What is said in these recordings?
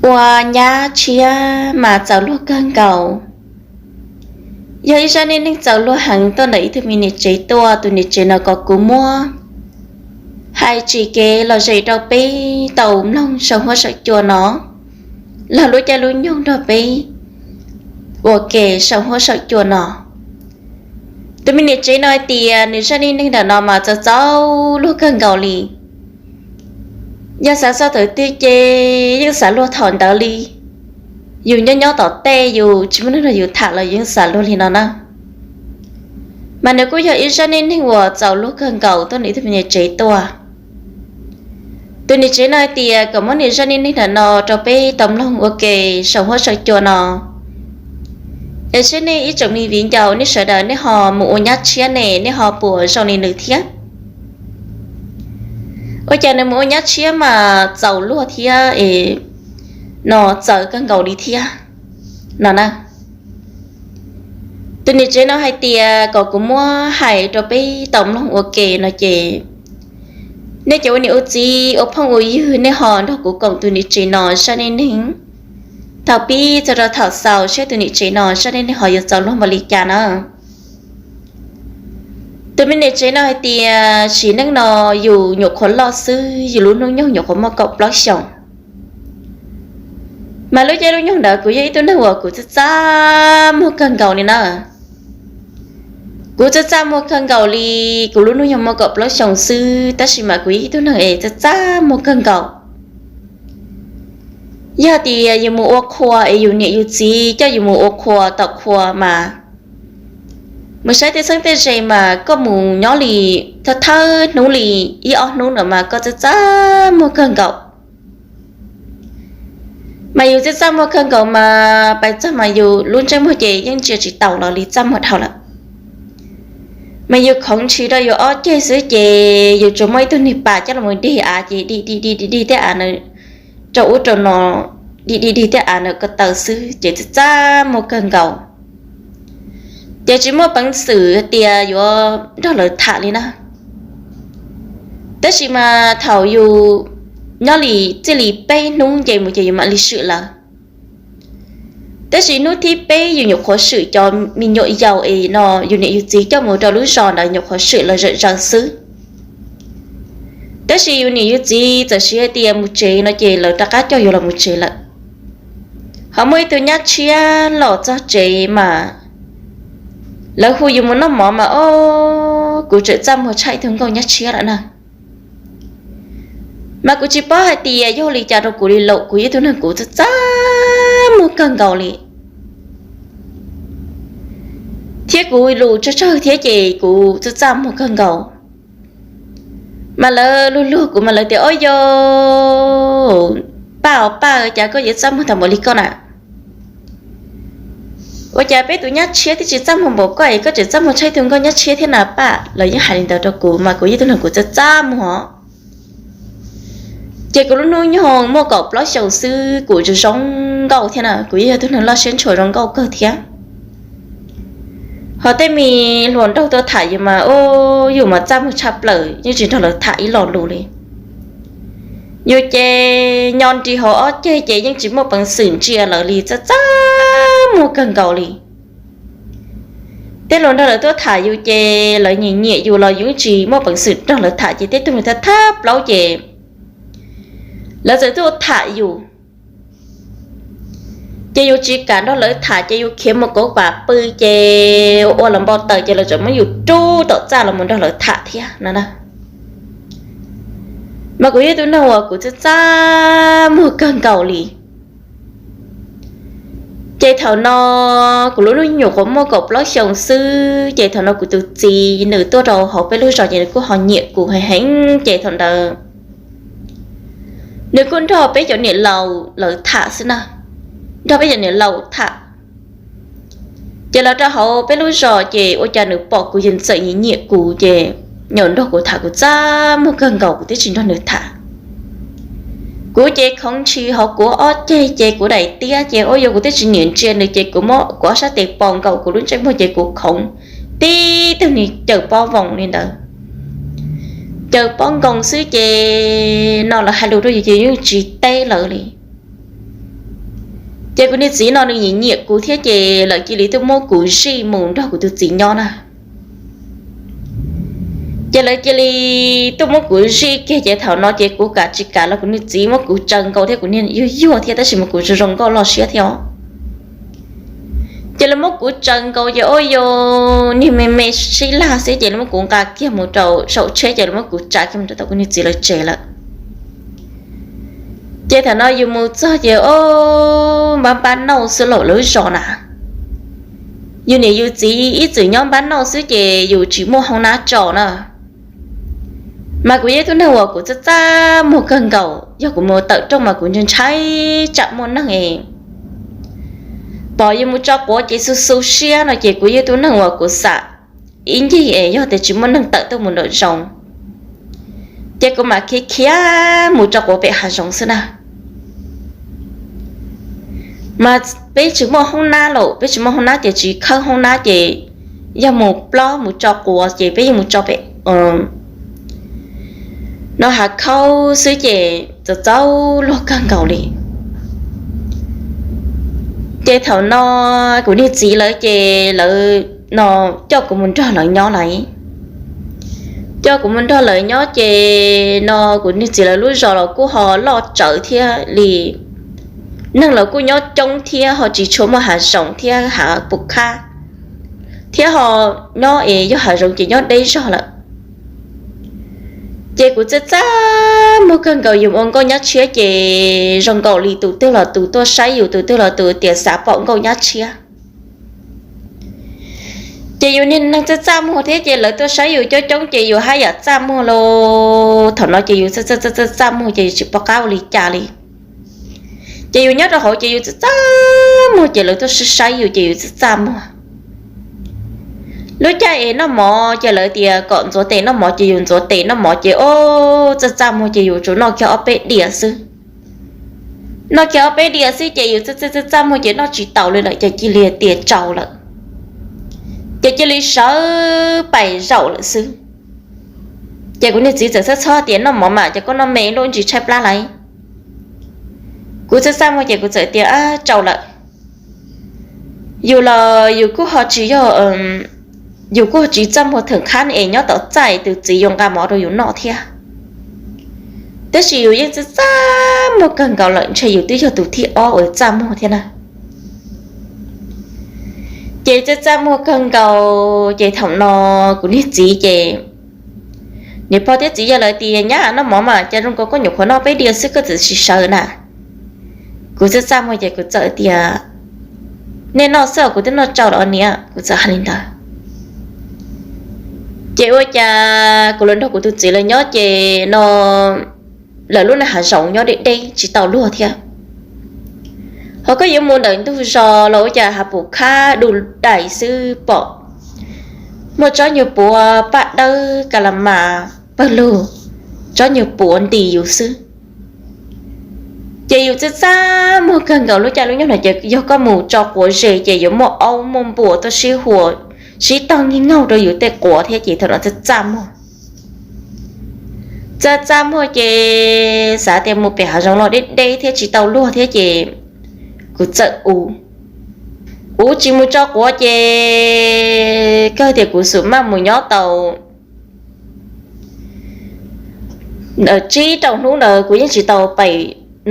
Ua nyab tshiab mas txaus luag kawg nkaus. Yog ib zaj neej neeg txaus luag heev tuaj ntawm ib tug me niam tsev tuaj. Tus niam tsev no kom kuv muab hais tsis kev los zem rau peb tau mloog saum huab saum cua no, los lub caij lub nyoog nrog peb ua ke saum huab saum cua no. Tus me niam tsev no hais tias nws zaj neej neeg ntawm no mas txaus txaus luag kawg nkaus li. Yog xav txog thaum twg ces yeej xav luag thaum ntawd li. Yus nyob nyob tom tej yus tsis muaj neeg nrog yus tham los yeej xav luag li no na. Mas nws kuj yog ib zaj neej neeg uas txaus luag kawg nkaus tuaj ntawm ib tug me niam tsev tuaj. Tus niam tsev no hais tias kom muab nws zaj neej neeg ntawm no rau peb tau mloog ua ke saum huab saum cua no. Es seb nej ib tsoom me viv ncaus nej sawv daws nej ho mus ua nyab tshiab ne, nej ho puas zoo li nws thiab? Ua cas nws mus ua nyab tshiab mas txaus luag thiab es no txawv kawg nkaus li thiab no na. Tus niam tsev no hais tias kom kuv muab hais rau peb tau mloog ua ke no ces nej cov ua niam ua txiv ua phooj ua ywg nej ho nrog kuv koom tus niam tsev no zaj neej neeg thaum pib txog rau thaum xaus seb tus niam tsev no zaj neej neeg ho yuav txaus luag npaum li cas na. Tus me niam tsev no hais tias sim neej no yus nyuam qhuav loj xwb, yus lub hnub nyoog nyuam qhuav muaj kaum plaub xyoos. Mas lub caij lub nyoog ntawd kuv yog ib tug neeg uas kuv txaj txaj muag kawg nkaus li na. Kuv txaj txaj muag kawg nkaus li. Kuv lub hnub nyoog muaj kaum plaub xyoos xwb tab sis mas kuv yog ib tug neeg es txaj txaj muag kawg nkaus. Yog tias yus mus ua qhua es yus niam yus txiv coj yus mus ua qhua tom qhua mas mus saib tej txheeb tej ze mas koj mus nyob li thawj thawj hnub li ib ob hnub no mas koj txaj txaj muag kawg nkaus. Mas yus txaj txaj muag kawg nkaus mas pais txog mas yus lub ntsej muag ces yeej ntsia tsis taus los li txaj muag dhau lawm. Mas yus khoov ntshis rau yus ob ceg xwb ces yus tsuas muaj ib tug niag pas coj los dig av ces dig dig dig dig dig tej av na rau ub rau no, dig dig dig tej av na ko taw xwb ces txaj txaj muag kawg nkaus. Ces tsis muaj peev xwm tias yuav nrog lawv tham li na. Tab sis mas thaum yus nyob li txij li peb hnub nce mus ces yus mam li swm lawv. Tab sis hnub thib peb yus nyuam qhuav swm cov me nyuam yaus es no yus niam yus txiv coj mus rau lub zos ntawd nyuam qhuav swm lawv zom zaws xwb. Tab sis yus niam yus txiv txawm siv hais tias mus tsev no ces lawv rov qab coj yus los mus tsev lawm. Ho muaj ib tug nyab tshiab los txog tsev mas lawv hu yus mus noj mov mas o, kuv tseem txaj muag tshaj ib tug nkauj nyab tshiab lawm na. Mas kuv tsis paub hais tias yog li cas rau kuv li lawm, kuv yog ib tug neeg kuv txaj txaj muag kawg nkaus li. Thiab kuv lus tsawg tsawg thiab ces kuv txaj txaj muag kawg nkaus. Mas lawv luag luag kuv mas lawv tias o yau, Paj os Paj, cas koj yuav txaj muag tau npaum li koj na? Ua cas peb tus nyab tshiab twb tsis txaj muag npaum koj es koj tseem txaj muag tshaj ib tug nkauj nyab tshiab thiab na Paj? Lawv yeej hais li ntawd rau kuv mas kuv yog ib tug neeg kuv txaj txaj muag os. Ces kuv lub hnub nyoog muaj kaum plaub xyoos xwb kuv zoo zoo nkauj thiab na, kuv yeej yog tug neeg loj siab ntshua zoo nkauj kawg thiab. Ho tej me hluas nraug tuaj tham yus mas o, yus mas txaj muag tshaj plaws yeej tsis nrog lawv tham ib lo lus li. Yus ces nyo nris hauv ob ceg ces yeej tsis muaj peev xwm ntsia lawv li, txaj txaj muag kawg nkaus li. Tej hluas nraug lawv tuaj tham yus ces lawv nyiam nyiam yus los yus tsis muaj peev xwm nrog lawv tham ces tej tug thab thab plaub ces lawv txawm tuaj tham yus. Ces yus tsis kam nrog lawv tham ces yus khiav mus kauv pam pw ces ua los npau taws ces lawv tseem muab yus rub tom txaj los mus nrog lawv tham thiab no na. Mas kuv yog tus neeg uas kuv txaj txaj muag kawg nkaus li. Ces thaum no kuv lub hnub nyoog nyuam qhuav muaj kaum plaub xyoos xwb ces thaum no kuv tus txiv nws tuaj rau hauv peb lub zos ces nws kuj ho nyiam kuv heev heev ces thaum ntawd nws kuj nrog peb cov niam laus lawv tham xwb na, nrog peb cov niam laus tham. Ces los rau hauv peb lub zos ces ua cas nws pom kuv yeej txawm nyiam nyiam kuv ces nws nrog kuv tham kuv txaj muag kawg nkaus kuv twb tsis nrog nws tham. Kuv ces khoov ntshis hauv kuv ob ceg ces kuv daim tiab ces ua yog kuv twb tsis nyiam ntsia nws ces kuv muab kuv ob sab tes pos nkaus kuv lub ntsej muag ces kuv khoov tib tug niag caws pob voos li ntawd. Caws pob nkoos xwb ces no lawv hais lus rau yus ces yeej tsis teb lawv li. Ces kuv niag txiv no nws nyiam nyiam kuv thiab ces lawv cia li tuaj muab kuv zij mus nrog kuv tus txiv nyob na. Ces lawv cia li tuaj muab kuv zij kiag ces thaum no ces kuv kam tsis kam los kuv niag txiv muab kuv tsaws nkaus thiab kuv niag yuag yuag thiab tab sis mas kuv zoo zoo nkauj loj siab thiab os. Ces lawv muab kuv tsaws nkaus ces ua cas niag me me sib laj xwb ces lawv muab kuv nqa kiag mus rau saum tsheb ces lawv muab kuv tsa kiag mus rau tom kuv niag txiv lawv tsev lawm. Ces thaum no yus mus txog ces npab npab nauj xwb los lub zos na. Yus niam yus txiv ib txwm nyob npab nauj xwb ces yus tsis muaj hoob nab tso na. Mas kuv yog ib tug neeg uas kuv txaj txaj muag kawg nkaus, yog kuv mus tawm rooj mas kuv ntshai ntshai tsam muaj neeg es pom yus mus tso quav ces xu xu siab no ces kuv yog ib tug neeg uas kuv xam ib ncig es yog tias tsis muaj neeg tawm tuaj mus nraum zoov ces kuv mam khiav khiav mus tso quav pem hav zoov xwb na. Mas peb tsis muaj hoob nab lawm, peb tsis muaj hoob nab ces tsis khawb hoob nab ces yog mus plob mus tso quav ces peb yeej mus tso pem no hav khaub xwb ces txaus txaus luag kawg nkaus li. Ces thaum no kuv niag txiv lawv ces lawv no coj kuv mus nrog lawv nyob lawm. Coj kuv mus nrog lawv nyob ces no kuv niag txiv lawv lub zos los kuj ho loj tsawv thiab li. Neeg los kuj nyob coob thiab ho tsis tshua muaj hav zoov thiab hav pum khab, thiab ho nyob es yog hav zoov ces nyob deb zog lawm. Ces kuv txaj txaj muag kawg nkaus, yus ua nkauj nyab tshiab ces zoo nkaus li tus twg los tus tuaj saib yus, tus twg los tus tias xav pom nkauj nyab tshiab. Ces yus niag neeg txaj txaj muag thiab ces lawv tuaj saib yus coob coob ces yus haj yam txaj muag lauj. Thaum no ces yus txaj txaj txaj muag ces yus tsis pom qab ua li cas li. Ces yus nyob rau hauv ces yus txaj txaj muag ces lawv tuaj saib saib yus ces yus txaj txaj muag. Lub caij es noj mov ces lawv tias kom ntxuav tes noj mov ces yus ntxuav tes noj mov ces o, txaj txaj muag ces yus tsuas noj kiag ob peb diav xwb. Noj kiag ob peb diav xwb ces yus txaj txaj txaj muag ces noj tsis taus li lawm ces cia li tias tsaus lawm. Ces cia li sawv pais zaum lawm xwb. Ces kuv niag txiv txawm txhob txhob tias noj mov mas ces koj noj me lub ntsis tshaib plab lauj. Kuv txaj txaj muag ces kuv txawm tias tsaus lawm. Yus los yus kuj ho tsis yog, yus kuj ho tsis txaj muag theem khab es nyob tom txaj tus txiv yuav nqa mov rau yus noj thiab. Tab sis yus yeej txaj txaj muag kawg nkaus lawm, ntshe yus twb yog tus thib ob uas txaj muag thiab na. Ces txaj txaj muag kawg nkaus ces thaum no kuv niag txiv ces niam pog thiab txiv yawg lawv tias nyab noj mov mas cas zoo nkaus koj nyuam qhuav noj peb diav xwb koj txawm tsis sawv na. Kuv txaj txaj muag ces kuv txawm tias nej noj xwb os, kuv twb noj tsaus lawm niam, kuv txawm hais li ntawd. Ces ua cas kuv los nrog kuv tus txiv lawv nyob ces no lawv lub neej hav zoov nyob deb deb tsis tau luag thiab. Ho koj yuav mus ntawm ntug zos los ua cas hav pum khab du dais xwb pom muaj tsob nyuag puav paj dawb ka la mas pawg lug, tsob nyuag puav nti yus xwb. Ces yus txaj txaj muag kawg nkaus, lub caij lub nyoog no ces yog koj mus tso quav ze ces yuav muaj aub muaj npua tuaj sib hua sib tog nij ngaug rau yus tej quav thiab ces thaum no txaj txaj muag. Txaj txaj muag ces xav tias mus pem hav zoov los deb deb thiab tsis tau luag thiab ces kuv txawm ua, ua tsis mus tso quav ces kawg tias kuv xum maj mus nyob tau tsib rau hnub ntawd kuv yeej tsis tau pem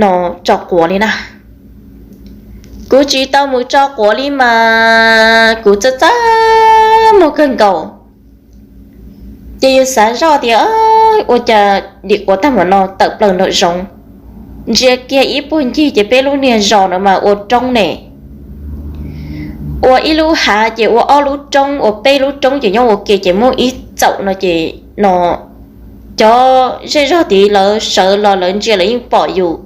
no tso quav li na. Kuv tsis tau mus tso quav li mas kuv txaj txaj muag kawg nkaus. Ces yus xav zoj tias ua cas dim quav tag mam no tawm plaws nraum zoov, ntsia kiag ib puag ncig ces peb lub niag zos no mas ua roob ne. Ua ib lub hav ces ua ob lub roob, ua peb lub roob ces nyob ua ke ces muaj ib txaum no ces no cov zej zog tid lawv sawv los lawv ntsia lawv yeej pom yus.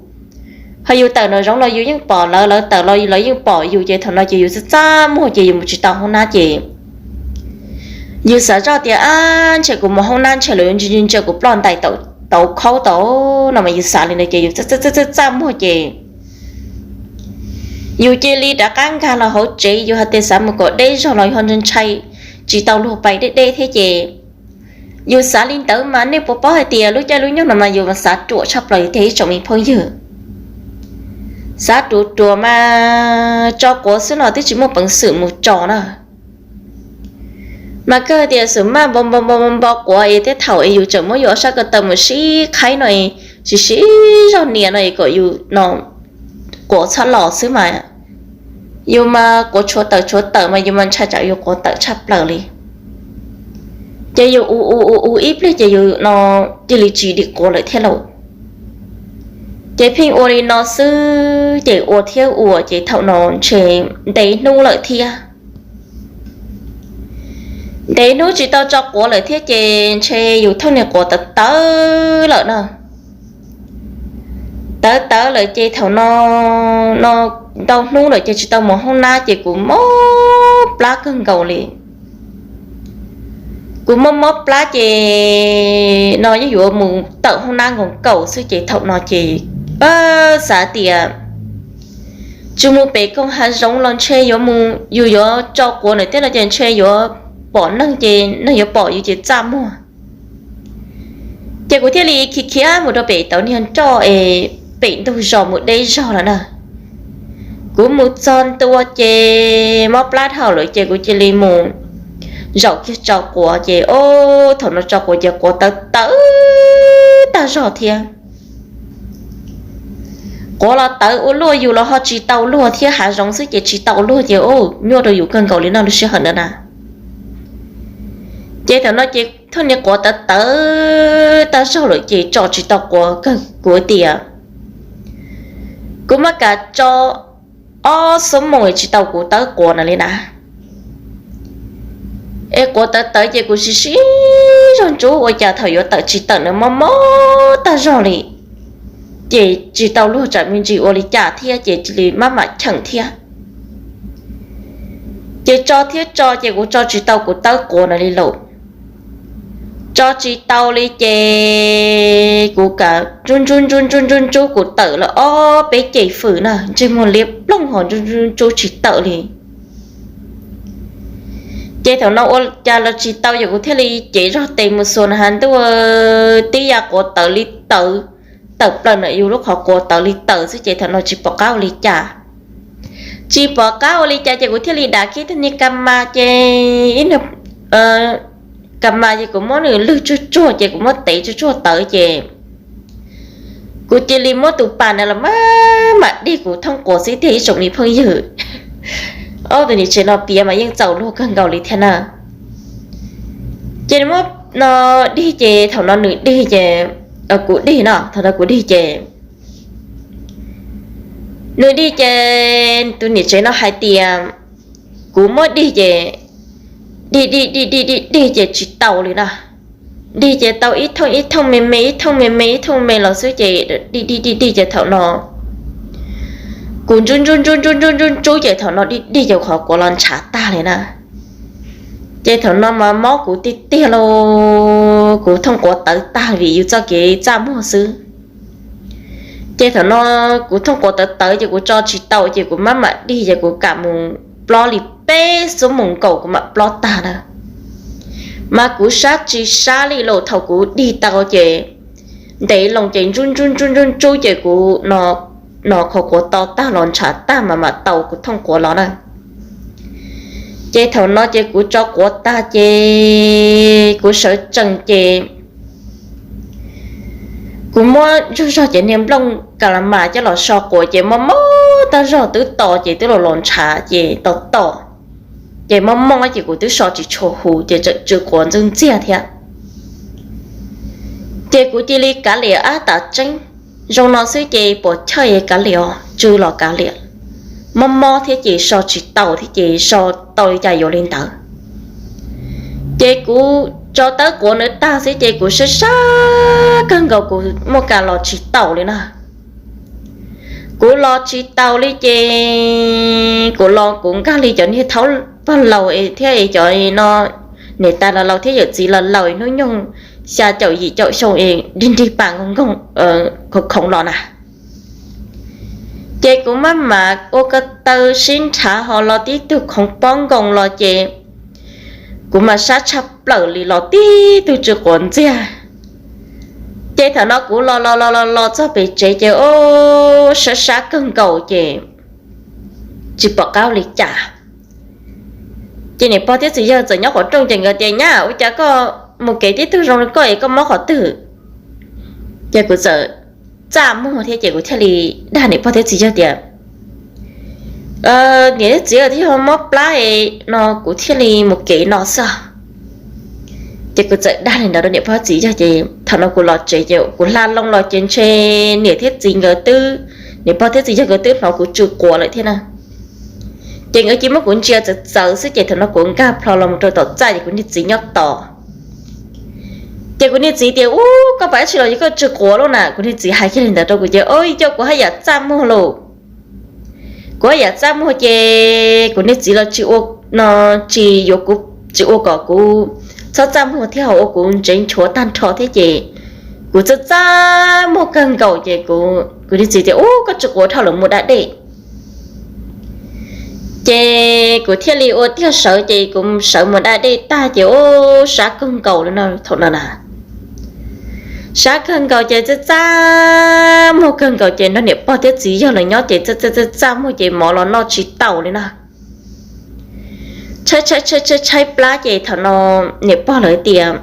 Ho yus tawm nraum zoov los yus yeej pom lawv, lawv tawm los lawv yeej pom yus ces thaum no ces yus txaj txaj muag ces yus mus tsis tau hoob nab ces yus xav zoj tias ab ntshe kuv mus hoob nab ntshe lawv ntsia ntsia kuv ploj ntais tau khaub tau no mas yus xav li ntawd ces yus txaj txaj muag ces yus cia li rov qab nkag los hauv tsev, yus hais tias xav mus kom deb zog los yog ntshai tsis tau luag pais deb deb thiab ces yus xav li ntawd mas nej puas paub hais tias lub caij lub nyoog no mas yus xav ruam tshaj plaws tiag ib tsoom me phooj ywg. Xav ruam ruam mas tso quav xwb los twb tsis muaj peev xwm mus tso na. Mas kawg tias xum maj npo npo npo npo quav es tej thaum es yus tseem muab yus ob sab ko taw mus sib qhaib no es siv siv zog nias no es kom yus no quav txhob los xwb mas. Yus mas quav tshuav tawm tshuav tawm mas yus mas ntshai tsam yus quav tawm tshaj plaws li. Ces yus ua ua ua ua ib pliag ces yus no cia li tsis dim quav lawm thiab lauj. Ces pheej ua li no xwb ces ua thiab ua ces thaum no ntshe ntev hnub lawm thiab. Ntev hnub tsis tau tso quav lawm thiab ces ntshe yus thooj niag quav tawv tawv lawm no. Tawv tawv lawm ces thaum no, no ntau hnub lawm ces tsis tau mus hoob nab ces kuv mob plab kawg nkaus li. Kuv mob mob plab ces no yeej yuav mus tawm hoob nab nkaus nkaus xwb ces thaum no ces xav tias tsis mus pem koog hav zoov los ntshe yuav mus, yus yuav tso quav ntawm tej no ces ntshe yuav pom neeg ces neeg yuav pom yus ces txaj muag. Ces kuv thiaj li khiav khiav mus rau pem tauv niag nroj es pem ntug zos mus deb zog lawm na. Kuv mus txog ntua ces mob plab dhau lawm ces kuv cia li mus zaum kiag tso quav ces o, thaum no tso quav ces quav tawv tawv tag zog thiab. Quav los tawv ua luaj yus los ho tsis tau luag thiab, hav zoov xwb ces tsis tau luag ces o, nyuaj rau yus kawg nkaus li no lub sij hawm ntawd na. Ces thaum no ces thooj niag quav tawv tawv tag zog lawm ces tso tsis tau quav kawg kuv tias kuv muab kav tso ob xuab moos tsis tau kuv tawb quav no li na. Es quav tawv tawv ces kuv siv siv zog ntsub ua cas thaum yuav tawm tsis tawm na, mob mob tag zog li. Ces tsis tau luag tsam me ntsis ua li cas thiab ces cia li maj mam cheem thiab. Ces tso thiab tso ces kuv tso tsis tau kuv tawb quav no li lauj. Tso tsis tau li ces kuv kav ntsub ntsub ntsub ntsub ntsub ntsub kuv tawm lawm ob peb ceg fwm na, ntsej muag liab ploog ho ntsub ntsub ntsub tsis tawm li. Ces thaum no ua cas los tsis tau ces kuv thiaj li cev zog tes mus xuas na has ntuj, tib yam quav tawv li tawv, tawm plaws ntawm yus lub qhov quav tawv li tawv xwb ces thaum no tsis pom qab ua li cas. Tsis pom qab ua li cas ces kuv thiaj li dav kiag tug niag ka mas ces ib, ka mas ces kuv muab nws lwg tsuag tsuag ces kuv muab tev tsuag tsuag tawv ces kuv cia li muab tus pas ntawd los maj mam dig kuv thooj quav xwb tiag ib tsoom me phooj ywg. Ob tug niam tsev no piav mas yeej txaus luag kawg nkaus li thiab na. Ces muab no dig ces thaum no nws dig ces, kuv dig no, thaum no kuv dig ces nws dig ces tus niam tsev no hais tias kuv muab dig ces dig dig dig dig dig dig ces tsis tau li na. Dig ces tau ib thooj ib thooj me me ib thooj me me ib thooj me los xwb ces dig dig dig dig ces thaum no kuv ntsub ntsub ntsub ntsub ntsub ntsub ntsub ces thaum no dig dig ces qhov quav los ntshav tag li na. Ces thaum no mas mob kuv tiag tiag lauj, kuv thooj quav tawv tag vim yus txoj kev txaj muag xwb. Ces thaum no kuv thooj quav tawv tawv ces kuv tso tsis tau ces kuv maj mam dig ces kuv kam mus plob li peb xuab moos nkaus kuv mam plob tag na. Mas kuv sab tsis sab li lauj, thaum kuv dig tau ces ntev loo ces ntsub ntsub ntsub ntsub ntsub ces kuv no, no qhov quav to tag los ntshav tag mas mam tau kuv thooj quav los na. Ces thaum no ces kuv tso quav tag ces kuv sawv tsees ces kuv muab zug zog ces niag nplooj ka la mas coj los so quav ces mob mob tag zog twb to ces twb los los ntshav ces to to. Ces mob mob ces kuv twb so tsis tshua huv ces tseem tsw quav ntxwg ntxiag thiab. Ces kuv cia li kav liam ab tas tseeb, zoo no xwb ces puas chawj kav liam os, tsw los kav liam. Mob mob thiab ces so tsis tau thiab ces so tau li cas yuav li ntawd. Ces kuv tso tawb quav ntawd tag xwb ces kuv sab sab kawg nkaus kuv muaj kas los tsis taus li na. Kuv los tsis taus li ces kuv los kuv nkag li cov niag thaub pog laus thiab cov no, niam tais laus laus thiab yawm txiv laus laus hnub nyoog xya caum yim caum xyoo es nrig nrig pas nkoos nkoos khoov khoov los na. Ces kuv maj mam ua ko taw sib nrhav ho los tib tug khoov pob nkoos los ces kuv mas sab tshaj plaws li los tib tug tsw quav ntxiag. Ces thaum no kuv los los los los los txog pem tsev ces o, sab sab kawg nkaus ces tsis pom qab li cas. Ces niam pog thiab txiv yawg txawm nyob qhov rooj ces nkawd tias, Nyab, ua cas koj mus kev tib tug zoo li koj es koj mob qhov twg? Ces kuv txawm txaj muag thiab ces kuv thiaj li dag niam pog thiab txiv yawg tias, Niam thiab txiv, twb yog mob plab no kuv thiaj li mus kev no xwb. Ces kuv txawm dag li ntawd rau niam pog txiv yawg ces thaum no kuv los tsev ces kuv hla loo los ces ntshe niam thiab txiv nkawd twb, niam pog thiab txiv yawg nkawd twb hnov kuv tsw quav lawm thiab na. Ces nkawd cia muab kuv ntsia txawv txawv xwb ces thaum no kuv nkag plho los mus rau tom txaj ces kuv niag txiv nyob tos. Ces kuv niag txiv tias, Ub, koj pab tsi los yog koj tsw quav lawm na? Kuv niag txiv hais kiag li ntawd rau kuv ces, Oj, yog kuv haj yam txaj muag lauj. Kuv haj yam txaj muag ces kuv niag txiv los tsis ua, no, tsis yuav kuv, tsis ua kom kuv txhob txaj muag thiab ho ua kuv ntsev nchuav tag nrho thiab ces kuv txaj txaj muag kawg nkaus ces kuv niag txiv tias, Ub, koj tsw quav dhau lawm, mus da dej. Ces kuv thiaj li ua tiag sawv ces kuv sawv mus da dej tag ces ub, sab kawg nkaus li no thaum no na. Sab kawg nkaus ces txaj txaj muag kawg nkaus ces nrog niam pog thiab txiv yawg lawv nyob ces txaj txaj txaj muag ces mov los noj tsis tau li na. Tshaib tshaib tshaib tshaib plab ces thaum no niam pog lawv tias,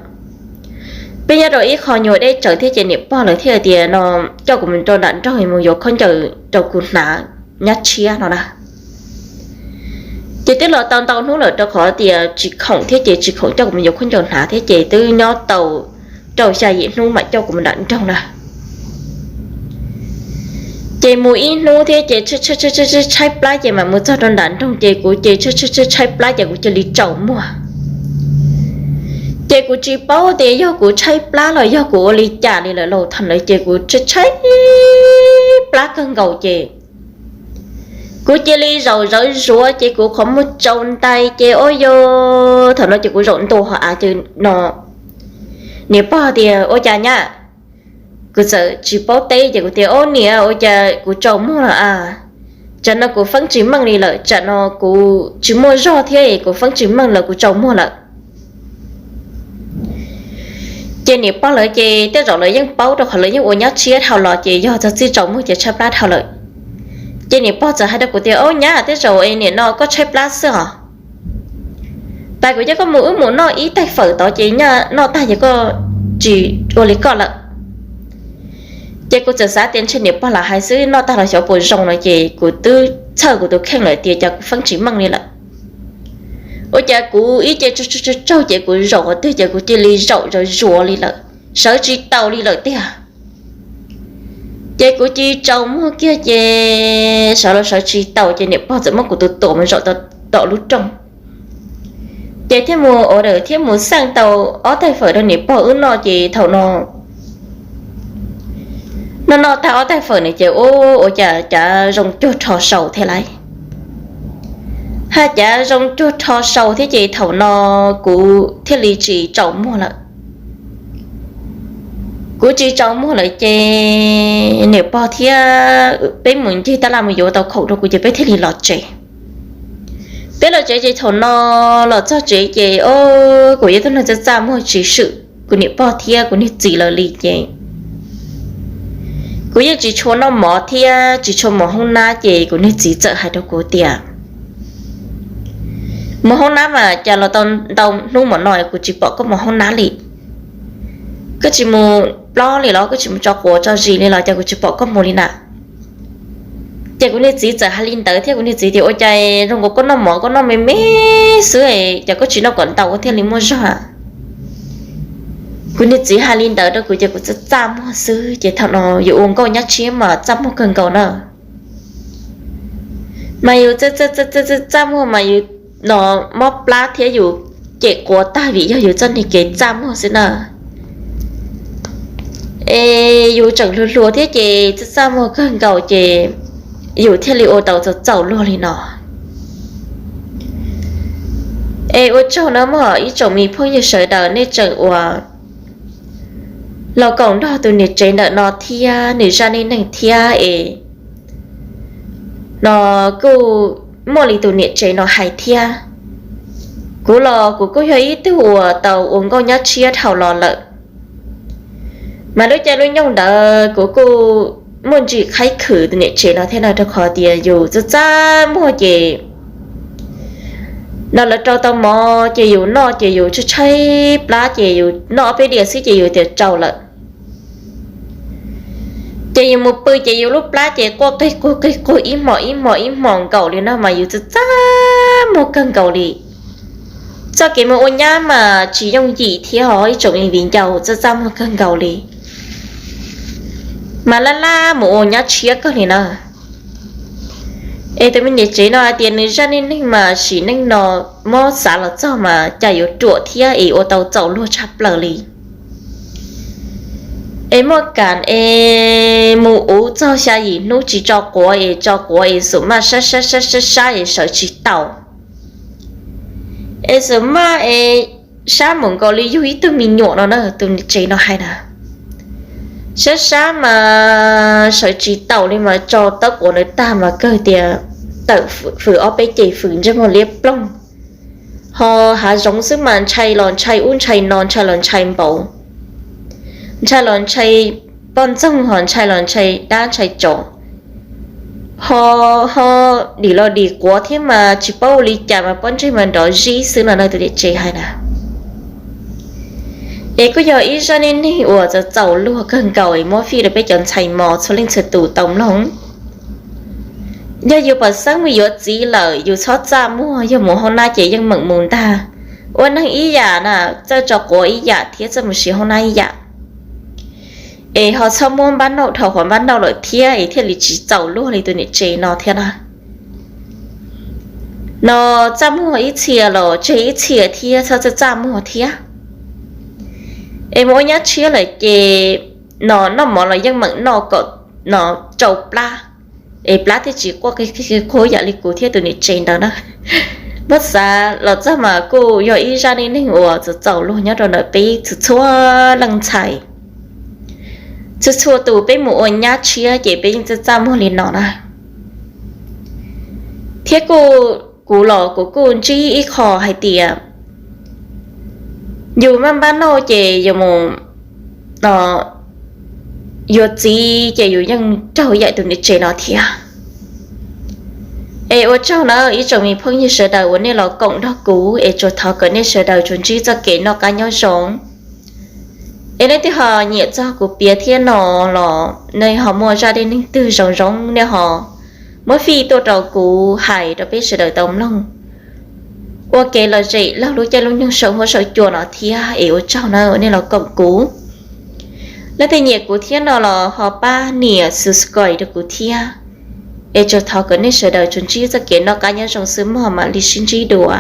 peb nyob rau ib qho nyuag deb tsawv thiab ces niam pog lawv thiaj tias no, coj kuv mus rau nram nroog mus yuav khaub ncaws rau kuv hnav nyab tshiab no na. Ces twb los tau ntau hnub lawm rau qhov tias tsis khoom thiab ces tsis khoom coj kuv mus yuav khaub ncaws hnav thiab ces twb nyob tau rau xya yim hnub mam coj kuv mus nram nroog na. Ces mus ib hnub thiab ces tshaib tshaib plab ces mam mus txog rau nram nroog ces kuv ces tshaib tshaib tshaib tshaib plab ces kuv cia li tsaus muag. Ces kuv tsis paub tias yog kuv tshaib plab los yog kuv ua li cas li lawm lauj, thaum ntawd ces kuv tshaib tshaib plab kawg nkaus ces kuv cia li zaum zawv zuav ces kuv qhov muag tsaus ntais ces ua yog thaum no ces kuv zaum ntua hauv av ces no niam pog tias, Ua cas nyab? Kuv txawm tsis paub teb ces kuv tias, Ob niam, ua cas kuv tsaus muag lawm a? Tsam no kuv feeb tsis meej li lawm, tsam no kuv tsis muaj zog thiab kuv feeb tsis meej lawm, kuv tsaus muag lawm. Ces niam pog lawv ces tej zaum lawv yeej paub rau qhov lawv yeej ua nyab tshiab dhau los ces yog txog txij tsaus muag ces tshaib plab dhau lawm. Ces niam pog txawm hais rau kuv tias, Ob nyab, tej zaum es nim no koj tshaib plab xwb os. Pab kuv coj koj mus wb mus noj ib tais fawm tod ces nyaj noj tag ces koj tsis ua li koj lawm. Ces kuv txawm xav tias ntshe niam pog lam hais xwb, noj tag los xyov puas zoo no ces kuv twb txhawj kuv tus kheej lawm tias cas kuv feeb tsis meej li lawm. Ua cas kuv ib ce tsaug tsaug ces kuv zaum qhov twg ces kuv cia li zaum zuav zuav li lawm, sawv tsis taus li lawm tiag. Ces kuv cia li tsaus muag kiag ces sawv los sawv tsis taus ces niam pog txawm muab kuv tus tuam mus zaum tom lub rooj. Ces thiaj mus order thiab mus xaj tau ob tais fawm rau niam pog wb noj ces thaum no noj noj tag ob tais fawm no ces ua cas cav zoo cuag rho sau thiab lauj. Haj cav zoo cuag rho sau thiab ces thaum no kuv thiaj li tsis tsaus muag lawm. Kuv tsis tsaus muag lawm ces niam pog thiab peb mus ncig tab laj mus yuav tau khoom rau kuv ces peb thiaj li los tsev. Peb los tsev ces thaum no los txog tsev ces o, kuv yog tus neeg txaj txaj muag tsis swm kuv niam pog thiab kuv niag txiv lawv li ces kuv yeej tsis tshua noj mov thiab tsis tshua mus hoob nab ces kuv niag txiv txawm hais rau kuv tias, mus hoob nab mas cas los tau ntau hnub mus no kuv tsis pom koj mus hoob nab li. Koj tsis mus plob li los koj tsis mus tso quav tso zis li los cas kuv tsis pom koj mus li na. Ces kuv niag txiv txawm hais li ntawd thiab kuv niag txiv tias ua cas zoo nkaus koj noj mov koj noj me me xwb, cas koj tsis noj kom ntau thiaj li muaj zog. Kuv niag txiv hais li ntawd rau kuv ces kuv txaj txaj muag xwb ces thaum no yus ua nkauj nyab tshiab mas txaj muag kawg nkaus na. Mas yus txaj txaj muag mas yus no mob plab thiab yus cem quav tag vim yog yus txoj niag kev txaj muag xwb na. Es yus tseem hluas hluas thiab ces txaj txaj muag kawg nkaus ces yus thiaj li ua tau txaus txaus luag li no. Es ua tsaug nawb mog ib tsoom me phooj ywg sawv daws, nej tseem uas los koom nrog tus niam tsev ntawm no thiab nws zaj neej neeg thiab es no kuj muaj li tus niam tsev no hais thiab. Kuv los kuv kuj yog ib tug uas tau ua nkauj nyab tshiab dhau los lawm, mas lub caij lub nyoog ntawd kuv kuj muaj ntsis khaib khwm tus niam tsev no thiab no, rau qhov tias yus txaj txaj muag ces no lawv rau tau mov ces yus noj ces yus tshaib tshaib plab ces yus noj ob peb diav xwb ces yus tias tsau lawm. Ces yus mus pw ces yus lub plab ces quaj qig quag qig quag ib hmos ib hmos ib hmos nkaus li no mas yus txaj txaj muag kawg nkaus li. Txoj kev mus ua nyab mas tsis yooj yim thiab os ib tsoom me viv ncaus, txaj txaj muag kawg nkaus li. Mas laj laj mus ua nyab tshiab kawg li na. Es tus me niam tsev no hais tias nws zaj neej neeg mas sim neej no muab xav los txog mas cas yuav ruam thiab es ua tau txaus luag tshaj plaws li. Es muaj kam es mus uv txog xya yim hnub tsis tso quav es tso quav es xum maj sab sab sab sab sab es sawv tsis tau. Es xum maj es sab mus nkaus li yug ib tug me nyuam no na, tus niam tsev no hais na. Sab sab mas sawv tsis taus li mas tso tawb quav ntawd tag mas kawg tias tawm fwm ob peb ces fwm ntsej muag liab ploog. Ho hav zoov xwb mas ntshai los ntshai ub ntshai no ntshai los ntshai npaum, ntshai los ntshai poj ntxoog ho ntshai los ntshai dab ntshai tsov. Ho, ho dim los dim quav thiab mas tsis paub ua li cas mas pob ntseg mas nrov zib xwb no na, tus niam tsev hais na. Es kuj yog ib zaj neej neeg uas txaus txaus luag kawg nkaus es muab fij rau peb cov ntxhais mos txhua leej txhua tus tau mloog. Yog yus pom xeeb mus yuav txiv lawm yus txhob txaj muag, yog mus hauv nab ces yeej meem mus ntag. Ua neeg ib yam na, txawj tso quav ib yam thiab txawj mus siv hauv nab ib yam. Es ho txhob muab npab nauj dhau qhov npab nauj lawm thiab es thiaj li tsis txaus luag li tus niam tsev no thiab na. No txaj muag ib txhia los tseg ib txhia thiab txhob txaj txaj muag thiab. Es mus ua nyab tshiab lawm ces no noj mov los yeej meem noj kom no tsau plab, es plab thiaj tsis quaj qig qig qhuav yam li kuv thiab tus niam tsev ntawd na. Muab xav los txog mas kuj yog ib zaj neej neeg uas txaus txaus luag nyob rau ntawm peb txhua txhua leej ntxhais. Txhua txhua tus peb mus ua nyab tshiab ces peb yeej txaj txaj muag li no na. Thiab kuj, kuv los kuv kuj ntsib ib qho hais tias yus maj npab nauj ces yus mus yuav txiv ces yus yeej raug yam tus niam tsev no thiab. Es ua tsaug na ib tsoom me phooj ywg sawv daws uas nej los koom nrog kuv, es tsuas thov kom nej sawv daws tsuas ntsib txoj kev noj qab nyob zoo. Es leej twg ho nyiam txog kuv piav thiab no los nej ho muaj zaj dab neeg twg zoo zoo nej ho muab fij tuaj rau kuv hais rau peb sawv daws tau mloog ua kev lom zem laug lub caij lub nyoog saum huab saum cua no thiab. Es ua tsaug na uas nej los koom kuv. Leej twg nyiam kuv thiab no los ho pab nias subscribe rau kuv thiab. Es tsuas thov kom nej sawv daws tsuas ntsib txoj kev noj qab nyob zoo xwb mog mam li sib ntsib dua.